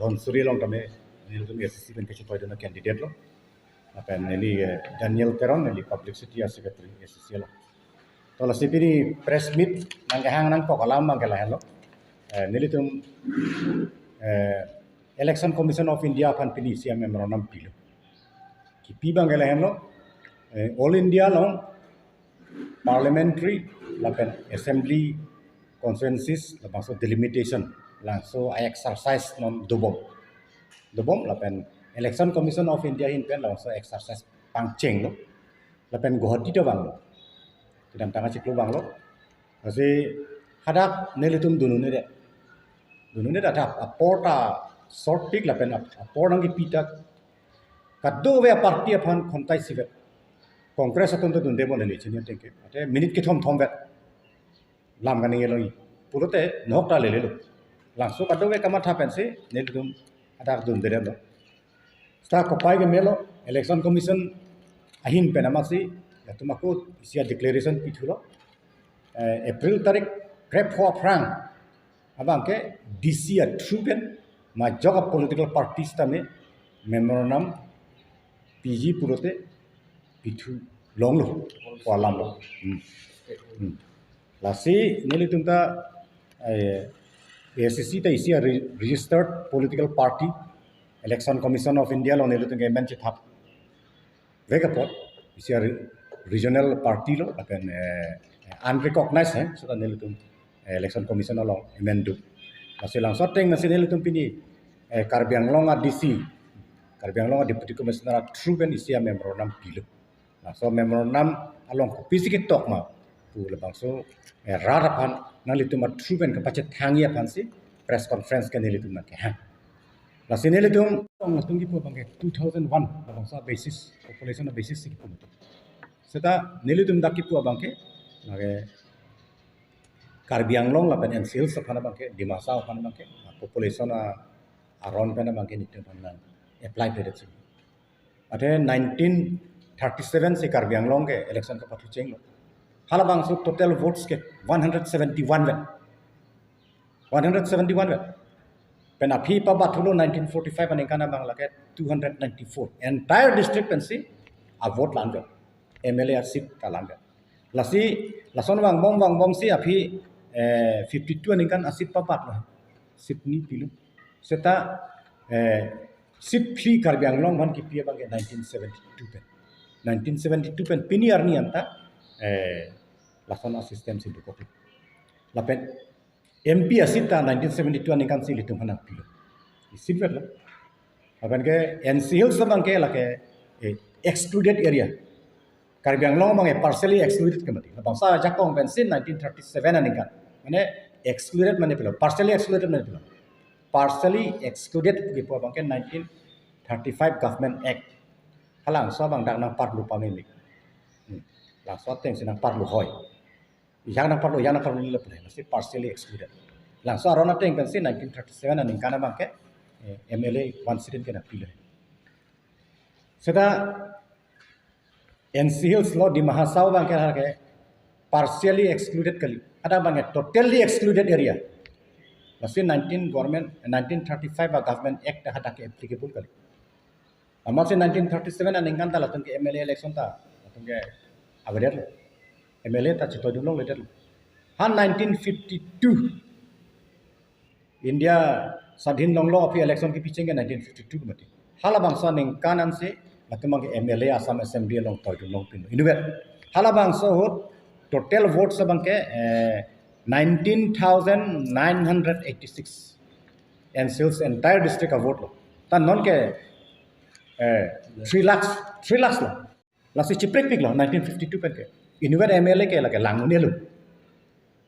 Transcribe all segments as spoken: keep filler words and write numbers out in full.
Dhansiri along tame nelitum A C C pen kachetoi dun a-candidate lo. Lapen neli, eh, Daniel Teron, neli publicity a-secretary A C C lo. To lasi pini press meet nangkehang nangkok alam abangke lahenlo. Eh, nelitum, eh, Election Commission of India aphan pini isi a-memorandum pilo. Kipi abangke lahenlo, eh, All India along parliamentary lapen assembly constituencies labangso delimitation, labangso a-exercise non dobom. Dobom lapen Election Commission of India ahin pen labangso exercise pangchenglo. Lapen Guwahati ta vanglo. Kedamtang achiklo vanglo. Lasi hadak nelitum dun un-edet. Dun un-edet, apor ta short pik lapen ap-, apor nangkipi ta kadokave a-party aphan khontai isivet. Congress atum ta dunde bon neli chini ateng ke. Ate minute kethom thom vet. Lam kaningje longji pulote nahok ta lelelo. Labangso kadokave kamatha pensi nelitum hadak dunde detlo. Seta kopai ke melo, Election Commission ahin pen amatsi latum ako isi a-declaration pithulo. Eh, April tarik krepho aphrang abangke D C a-through pen majok a-political parties tame memorandum piji pulote pithu longlo, pu alamlo. Hmm. Hmm. Lasi nelitum ta, eh, A C C ta isi a-re-, registered political party, Election Commission of India along nelitum ke amen chethap vek apot, isi a-re-, regional party lo, lapen, eh, unrecognized, eh, seta nelitum, eh, Election Commission along amen do. Lasi labangso ateng lasi nelitum pini, eh, Karbi Anglong a-D C, Karbi Anglong a-Deputy Commissioner a-through pen isi a-memorandum pilo. Labangso memorandum along kopisi ketok ma pu labangso, eh, rat aphan nanglitum a-through pen kapachethangji aphansi press conference ke nelitum nangkehang. Lasi nelitum, latum kipu abangke two thousand one labangso basis, population a-basis si kipu. Seta nelitum dak kipu abangke, lake Karbi Anglong lapen N C Hills aphan abangke, Dima Hasao aphan abangke, population a-, aron pen abangke nelitum aphan nang-apply kledetsi. Ate nineteen thirty-seven si Karbi Anglong ke election kapathu chenglo. Halabangso total votes ke one hundred seventy-one vet. One hundred seventy-one vet. Pen aphi pabathulo nineteen forty-five aningkan abang lake two hundred ninety-four. Entire district pensi a-vote la-an vet. M L A a-seat ta la-an vet. Lasi, lason vangbom vangbomsi aphi, eh, fifty-two aningkan a-seat pabatlo. Seat ni pilo. Seta, eh, seat phli Karbi Anglong aphan kipi abangke nineteen seventy-two pen. Nineteen seventy-two pen pini arni anta, eh, lason a-system si dokok. Lapen M P a-seat ta nineteen seventy-two aningkan si ilitum aphan nangpilo. Seat vetlo. Lapen ke N C Hills abangke lake, eh, excluded area. Karbi Anglong abangke partially excluded ke mati. Labangso ajakong pensi nineteen thirty-seven aningkan. Mane excluded mane pilo, partially excluded mane pilo. Partially excluded kipu abangke nineteen thirty-five Government Act. Halabangso abang dak nangparlu pameme. Hmm. Labangso atengsi nangparlu hoi. Yang nangparlu, yang nangparlu nilo pule, mesti partially excluded. Labangso aron ateng pensi nineteen thirty-seven aningkan abangke, eh, M L A one seat ke nangpilo. Seta N C Hills lo Dima Hasao abangke lake partially excluded kali. Hadak abangke totally excluded area. Lasi nineteen government, nineteen thirty-five a-Government Act hadak ke applicable kali. Amatsi nineteen thirty-seven aningkan ta latum ke M L A election ta latum ke avedetlo. M L A ta chetoidun longledetlo. Ha nineteen fifty-two India swadhin longlo aphi election kipi cheng ke nineteen fifty-two ke mati. Halabangso aningkan ansi latum abangke M L A Assam Assembly along toidun longpinlo. Inutvet. Halabangso ahut total votes abangke, eh, nineteen thousand nine hundred eighty-six. N C Hills entire district a-vote lo. Ta non ke, eh, three lakhs, three lakhs lo. Lasi chiprekpiklo nineteen fifty-two pen ke. Inutvet M L A ke lake lang un-elo.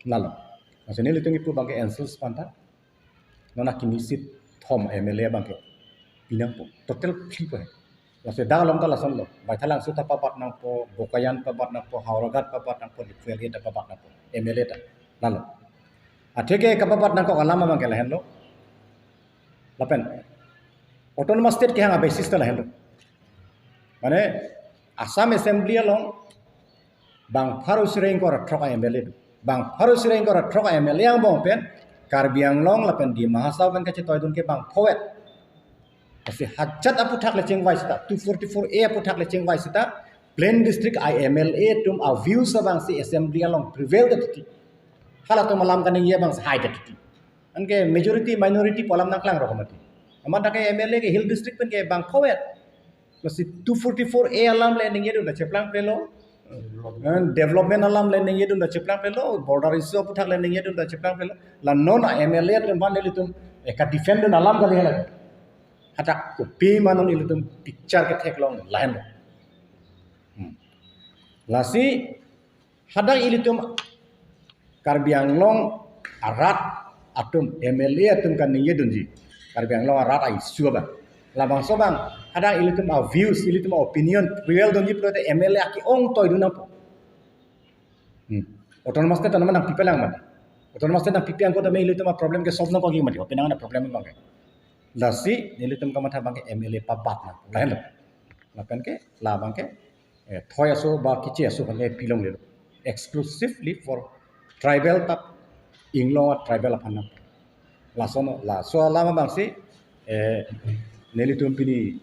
Lalo. Lasi nelitum kipu abangke N C Hills aphan ta non akimi seat thom M L A abangke pinangpo. Total phli po he. Lasi dak along ta lasonlo. Baithalangso ta pabat nangpo, Bokajan pabat nangpo, Howraghat pabat nangpo, Diphlu L A ta pabat nangpo, M L A ta. Lalo. Atheke kapabat nangkok alam abangke lahenlo. Lapen Autonomous State kehang a-basis ta lahenlo. Mane Assam Assembly along bang pharo sireng kor throk a-M L A do. Bang pharo sireng kor throk a-M L A angbong pen Karbi Anglong lapen Dima Hasao pen kachetoidun ke bang phovet. Lasi hajat aphuthak le chingvai seta, two forty-four A aphuthak le chingvai seta, plain district a M L A atum a views abangsi assembly along prevail ta titi. Halatum alam kaningje abangsi hai ta titi. Anke majority minority pu alam nangklang rok mati. Amat dak ke M L A ke hill district pen ke bang khovet. Lasi two forty-four A alam le ningjedun ta cheplangplelo. Eh, development alam le ningjedun ta cheplangplelo. Border issue aphuthak le ningjedun ta cheplangplelo. La non a M L A atum aphan nelitum, eh, ka defend dun alam kali hala. Hadak kopi ma non ilitum picture ketheklong lahenlo. Hmm. Lasi hadak ilitum Karbi Anglong arat atum M L A atum kaningjedunji. Karbi Anglong arat a-issue abang. Labangso abang hadak ilitum a-views, ilitum a-opinion prevail dunji pulote M L A ake-ong toidun nangpo. Hmm. Autonomous state tame nangpipelang mati. Autonomous state nangpipe angko tame ilitum a-problem ke solve nangkokji mati. Penang ana problem abang ke. Lasi nelitum kamatha abang ke M L A pabat nang. Lahenlo. Lapen ke, labang ke, eh, thoi aso ba kiche aso aphan ke pilonglelo. Exclusively for tribal ta Inglong a-tribal aphan nang. Lason, laso alam abangsi, eh, nelitum pini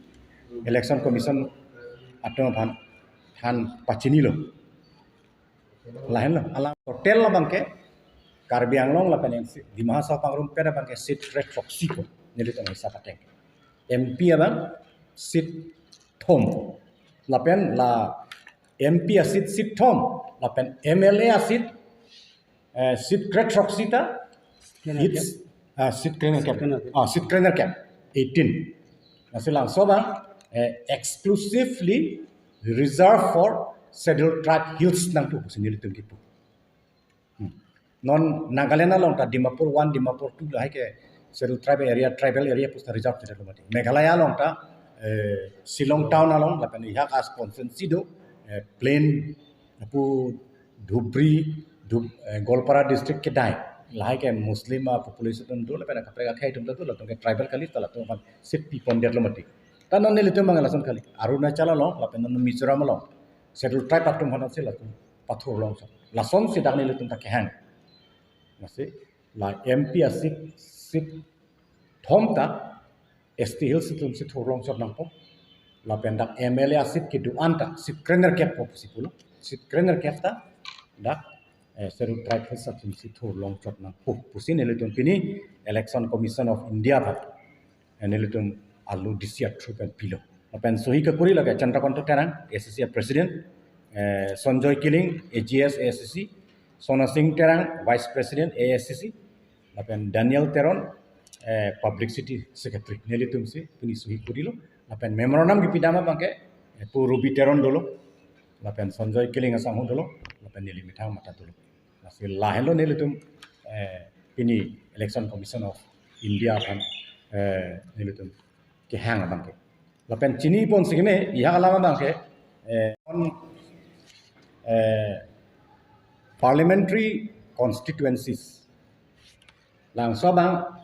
Election Commission atum aphan than pachinilo. Lahenlo, alam total abang ke Karbi Anglong lapen N C, Dima Hasao pangrumpet abang ke seat kre throksi ko nelitum hisap ateng. M P abang seat thom. Lapen la M P a-seat, seat thom. Lapen M L A a-seat, eh, seat kre throksi ta, kre nerkep. It's, ah, seat kre nerkep. Seat kre nerkep. Ah, seat kre nerkep. Eighteen. Lasi labangso abang, eh, exclusively reserved for Scheduled Tribe Hills nangpu pusi nelitum kipu. Hmm. Non Nagaland along ta Dimapur one, Dimapur two lahai ke Scheduled Tribe area, tribal area pusi ta reserve chedetlo mati. Meghalaya along ta, eh, Shillong town along, lapen ihak as constituency do, eh, plain, apu Dhubri, Dhub-, eh, Goalpara district kedai. Lahai ke Muslim a-population atum do, lapen kaprek akhei atum do, latum ke tribal kali, ta latum aphan seat pipondetlo mati. Ta non nelitum abang lason kali. Arunachal along, lapen non Mizoram along. Scheduled Tribe atum aphan si latum pathurlongso. Lasonsi dak nelitum ta kehang. Lasi la M P a-seat, seat thom ta S T Hills atumsi thurlongchot nangpo. Lapen dak M L A a-seat kedo-an ta seat kre nerkep po pusi pulo. Seat kre nerkep ta dak, eh, Scheduled Tribe Hills atumsi thurlongchot nangpo pusi nelitum pini Election Commission of India aphan, eh, nelitum alu D C a-through pen pilo. Lapen sohi kekuri lake Chandrakanta Terang, A C C a-president, eh, Sanjoy Killing, A G S A C C, Sona Singh Terang, vice president A S C C, lapen Daniel Teron, eh, publicity secretary. Nelitumsi pini sohi kurilo. Lapen memorandum kipidam abang ke, eh, pu Ruby Teron dolo, lapen Sanjoy Killing asangho dolo, lapen neli methang matha dolo. Lasi lahenlo nelitum, eh, pini Election Commission of India aphan, eh, nelitum kehang abang ke. Lapen chiniponsi keme, ihak alam abang ke, eh, on, eh, parliamentary constituencies. Labangso abang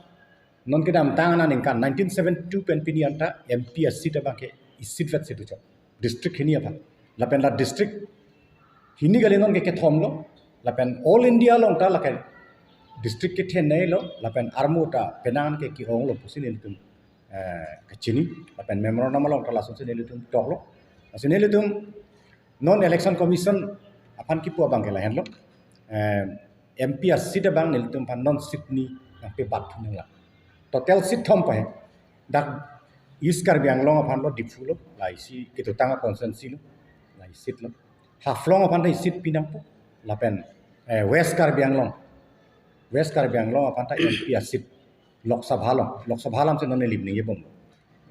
non kedamtang aningkan nineteen seventy-two pen pini anta M P a-seat abang ke isit vetsi dochot. District hini aphan. Lapen la district hini kali non ke kethomlo. Lapen all India along ta lake district kethenei lo. Lapen armu ta penang ke ke-onglo pusi nelitum, eh, kachini. Lapen memorandum along ta lasonsi nelitum toklo. Lasi nelitum non Election Commission aphan kipu abang ke lahenlo. Eh, M P a-seat abang nelitum aphan non seat ni nangpebat thu nanglang. Total seat thom pa he. Dak East Karbi Anglong aphan lo, Diphu lo, la isi kedotang a-constituency lo, la isi seat lo. Haflong aphan ta isi seat pinangpo. Lapen, eh, West Karbi Anglong. West Karbi Anglong aphan ta M P a-seat. Lok Sabha along. Lok Sabha alamsi non neli ning yebom.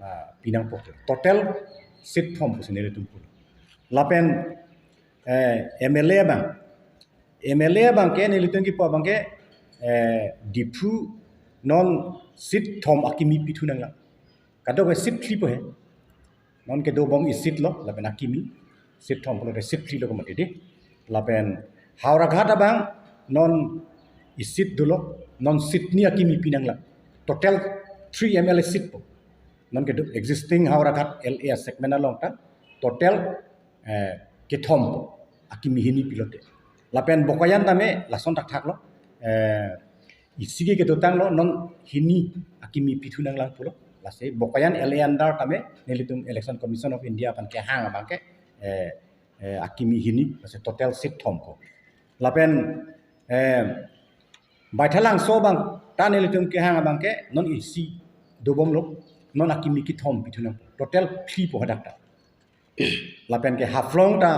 La pinangpo. Total seat thom pusi nelitum pulo. Lapen, eh, M L A abang. M L A abang ke nelitum kipu abang ke, eh, Diphu non seat thom akimi pithu nanglang. Kadokave seat phli po he. Non kedobom isi seat lo, lapen akimi seat thom pulote seat phli lo komat edi. Lapen Howraghat abang non isi seat dolo, non seat ni akimi pinanglang. Total three M L A seat po. Non kedo existing Howraghat L A segment along ta total, eh, kethom po, akimi hini pilote. Lapen Bokajan tame lason thakthak lo, eh, isi ke kedotang lo, non hini akimi pithu nanglang pulo. Lasi Bokajan L A under tame nelitum Election Commission of India aphan kehang abang ke, eh, eh, akimi hini, lasi total seat thom ko. Lapen, eh, Baithalangso abang ta nelitum kehang abang ke non isi dobomlo, non akimi kethom pithu nang, total phli po hadak ta. Lapen ke Haflong ta,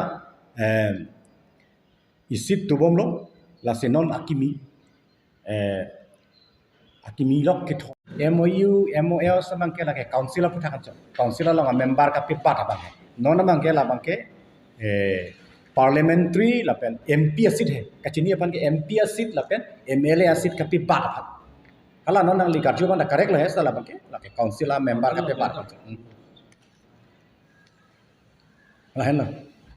eh, isi dobomlo, lasi non akimi, eh, akimi lok kethom. M O U, M O L abang ke lake council aphuthak anchot. Council along a-member kapebat abang he. Non abang ke labang ke, eh, parliamentary lapen M P a-seat he. Kachini aphan ke M P a-seat lapen M L A a-seat kapebat aphan. Hala non nangli karju abang ta correct lo he, sala abang ke lake council a-member kapebat anchot. Hmm. Lahenlo.